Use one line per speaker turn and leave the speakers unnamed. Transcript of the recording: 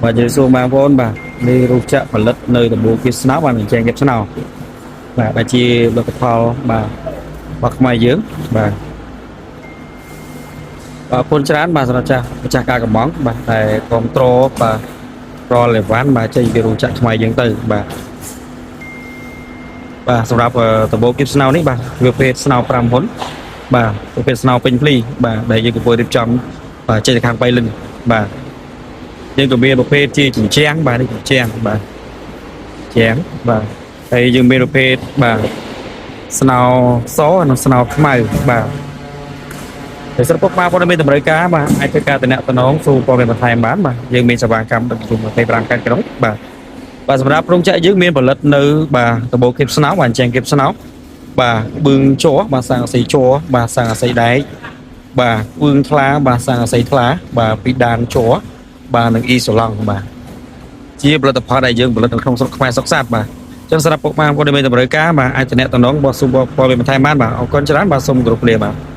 បាទជម្រាបសួរបងប្អូនបាទនេះរូបចាក់ផលិតនៅដំបូលគៀបស្នោបាទអញ្ចឹងគៀបស្នោបាទដែលជាលទ្ធផលបាទរបស់ខ្មែរយើងបាទបាទអរគុណច្រើនបាទសម្រាប់ចាស់ម្ចាស់ការកំងបាទតែគ្រប់គ្រងបាទប្រលេវ៉ាន់បាទចេញពីរោងចក្រខ្មែរយើងទៅបាទបាទសម្រាប់ដំបូលគៀបស្នោនេះបាទវាភេទស្នោ5ហ៊ុនបាទប្រភេទស្នោពេញភ្លីបាទដែលយើងកំពុងរៀបចំបាទចេញទៅខាងបៃលិនបាទ យើងក៏មានប្រភេទជាជញ្ជាំងបាទនេះជញ្ជាំងបាទជញ្ជាំងបាទហើយយើងមានប្រភេទបាទស្នោសនិងស្នោខ្មៅបាទហើយស្រាប់ពុកម៉ែបងប្អូនមានតម្រូវការបាទអាចធ្វើការតំណតំណងសួរព័ត៌មានបន្ថែមបានបាទយើងមានសេវាកម្មដឹកជញ្ជូន25ខេត្តក្រុងបាទបាទសម្រាប់រោងចក្រយើងមានផលិតនៅបាទដំបូលគៀបស្នោបាទអញ្ចឹងគៀបស្នោបាទបឹងជ័របាទស័ង្កសីជ័របាទស័ង្កសីដែកបាទបឹងថ្លាបាទស័ង្កសីថ្លាបាទពីដានជ័របាទនិងអ៊ីសូឡង់បាទ ជាផលិតផលដែលយើងផលិតនៅក្នុងស្រុកខ្មែរសុខសាន្តបាទអញ្ចឹងសម្រាប់ពុកម៉ែបងប្អូនដែលមានតម្រូវការបាទអាចតំណតំណងបោះស៊ូមព័ត៌មានបន្ថែមបានបាទអរគុណច្រើនបាទសូមគោរពលាបាទ។